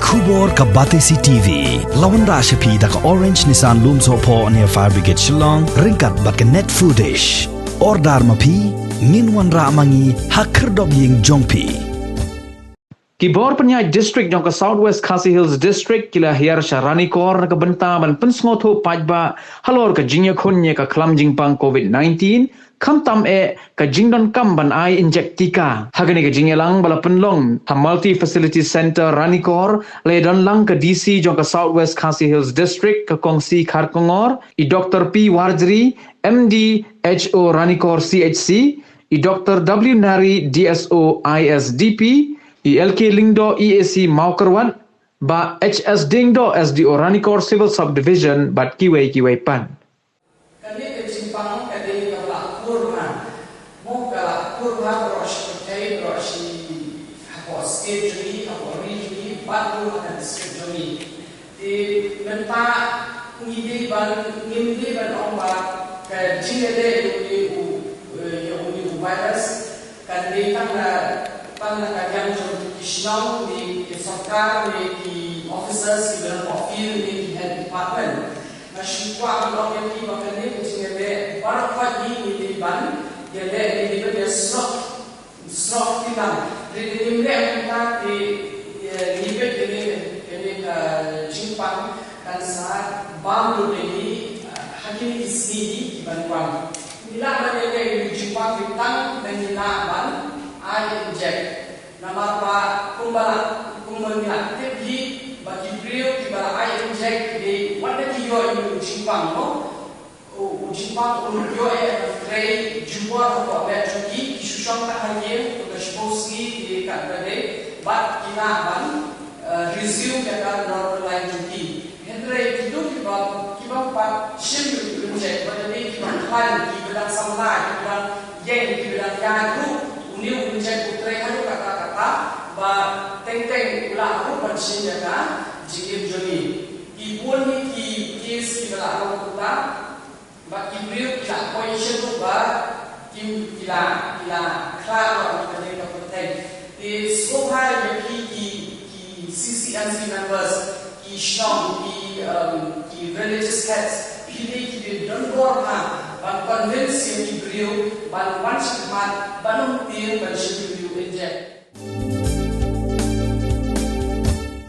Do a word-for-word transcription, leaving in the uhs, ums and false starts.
Khubor ka Batesi T V. La wanrah sha phi da ka Orange Nissan Lumsohphoh near Fire Brigade Shillong, ryngkat bad ka Net Foodish. Order ma phi, ngin wanrah ma ngi ha khyrdop ïing jong phi. Ki bor pynïaid district jong ka South West Khasi Hills District ki la hiar sha Ranikor na ka bynta ban pynsngewthuh paidbah halor ka jingïakhun ïa ka khlam jingpang COVID nineteen, khamtam eh ka jingdonkam ban ai injek tika. Ha kane ka jingïalang ba la pynlong ha Multi Facility Center Ranikor, la ïadon lang ka D C jong ka South West Khasi Hills District, ka Kong C Kharkongor, i Doctor P Warjri, M D H O Ranikor C H C, i Doctor W Nari, D S O I S D P, i L K Lyngdoh, E A C Mawkyrwat, Bah H S Diengdoh, S D O Ranikor Civil Subdivision, bad kiwei kiwei pat. Kane ka jingpang ka dei kaba la kur bha. Mo ka la kur bha baroh shi pyrthei, baroh shi hapoh state jong ngi, hapoh ri jong ngi, bad ruh ha ka district jong ngi. Te mynta ngi dei ban, ngim dei ban ong ba ka jingïaleh ïa une u, eh, ïa une u virus kan dei tang na, tang na ka liang jong ki shnong ne ki sorkar ne ki officers kiba don hapoh field ne ki health department. Nga shu kwah ban ong ïa phi ba kane ka jingïaleh baroh kawei ngi dei ban ïaleh, ngi dei ban ïasnoh, snoh kti lang. Hynrei lada ngim leh kumta te, eh, ngi peit kane, kane ka jingpang kan sa bam lut ïa ngi, eh, ha kine ki sngi ki ban wan. Ngi lah ban ïaleh ïa ka jingpang tang lada ngi lah ban ai injek. Namar ba kumba la, kumba ngi la tip hi ba ki briew kiba la ai injek ki dei wat la ki ïoh ïa u jingpang, mo. U, u jingpang u ïoh ïa ka trei jubor hapoh leh jong ki, ki shu shong tang ha ïing, to ka shiphew sngi ki dei katba dei, bad ki lah ban, eh, resume ïa ka normal life jong ki. Hynrei kito kiba, kiba pat shim ïa u injek, bad lane kiba khlaiñ, kiba dang samla, kiba dang ïeng, kiba dang ïaid ruh, une u injek u trei haduh katta katta, ba teng teng u lah ruh ban shim ïa ka jingim jong ngi. Ki bun hi ki case kiba la long kumta, bad ki briew ki la poi sha ruh ba kim, ki la, ki la khlad noh na kane ka pyrthei. Te sngewbha ïa phi ki, ki C C M C members, ki shnong, ki, um, ki religious heads, phi dei kiba don bor bha ban convince ïa ki briew ban wan shakhmat, ban ym tieng ban shim ïa u injek.